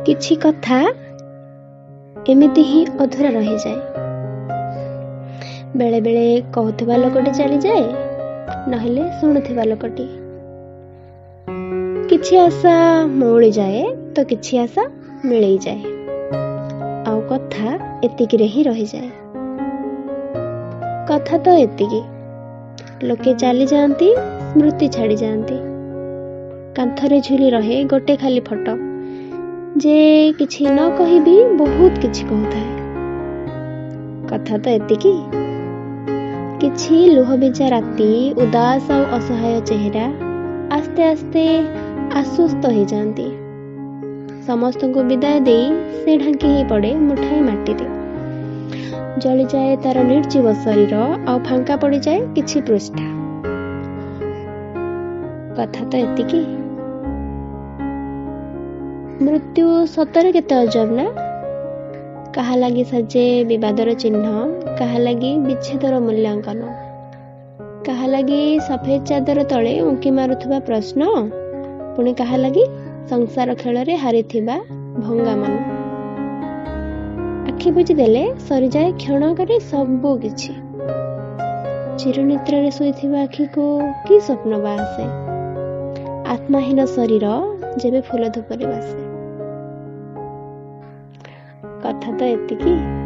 କିଛି କଥା ଏମିତି ହିଁ ଅଧୁରା ରହିଯାଏ। ବେଳେବେଳେ କହୁଥିବା ଲୋକଟି ଚାଲିଯାଏ, ନହେଲେ ଶୁଣୁଥିବା ଲୋକଟି। କିଛି ଆଶା ମଉଳିଯାଏ ତ କିଛି ଆଶା ମିଳେଇଯାଏ, ଆଉ କଥା ଏତିକିରେ ହିଁ ରହିଯାଏ। କଥା ତ ଏତିକି, ଲୋକେ ଚାଲିଯାଆନ୍ତି, ସ୍ମୃତି ଛାଡ଼ି ଯାଆନ୍ତି। କାନ୍ଥରେ ଝୁଲି ରହେ ଗୋଟେ ଖାଲି ଫଟୋ, ଯେ କିଛି ନ କହିବି ବହୁତ କିଛି କହୁଥାଏ। କଥା ତ ଏତିକି। କିଛି ଲୁହଭିଜା ରାତି, ଉଦାସ ଆଉ ଅସହାୟ ଚେହେରା ଆସ୍ତେ ଆସ୍ତେ ଆଶ୍ୱସ୍ତ ହେଇଯାଆନ୍ତି। ସମସ୍ତଙ୍କୁ ବିଦାୟ ଦେଇ ସେ ଢାଙ୍କି ହେଇ ପଡ଼େ ମୁଠାଏ ମାଟିରେ। ଜଳିଯାଏ ତାର ନିର୍ଜୀବ ଶରୀର, ଆଉ ଫାଙ୍କା ପଡ଼ିଯାଏ କିଛି ପୃଷ୍ଠା। କଥା ତ ଏତିକି। ମୃତ୍ୟୁ ସତରେ କେତେ ଅଜବ ନା? କାହା ଲାଗି ସାଜେ ବିବାଦର ଚିହ୍ନ, କାହା ଲାଗି ବିଚ୍ଛେଦର ମୂଲ୍ୟାଙ୍କନ, କାହା ଲାଗି ସଫେଦ ଚାଦର ତଳେ ଉଙ୍କି ମାରୁଥିବା ପ୍ରଶ୍ନ, ପୁଣି କାହା ଲାଗି ସଂସାର ଖେଳରେ ହାରିଥିବା ଭଙ୍ଗା ମନ। ଆଖି ବୁଜିଦେଲେ ସରିଯାଏ କ୍ଷଣକରେ ସବୁ କିଛି। ଚିରନିଦ୍ରାରେ ଶୋଇଥିବା ଆଖିକୁ କି ସ୍ୱପ୍ନ ବା ଆସେ? ଆତ୍ମାହୀନ ଶରୀର ଯେବେ ଫୁଲ ଧୂପରେ ବାସେ। କଥା ତ ଏତିକି।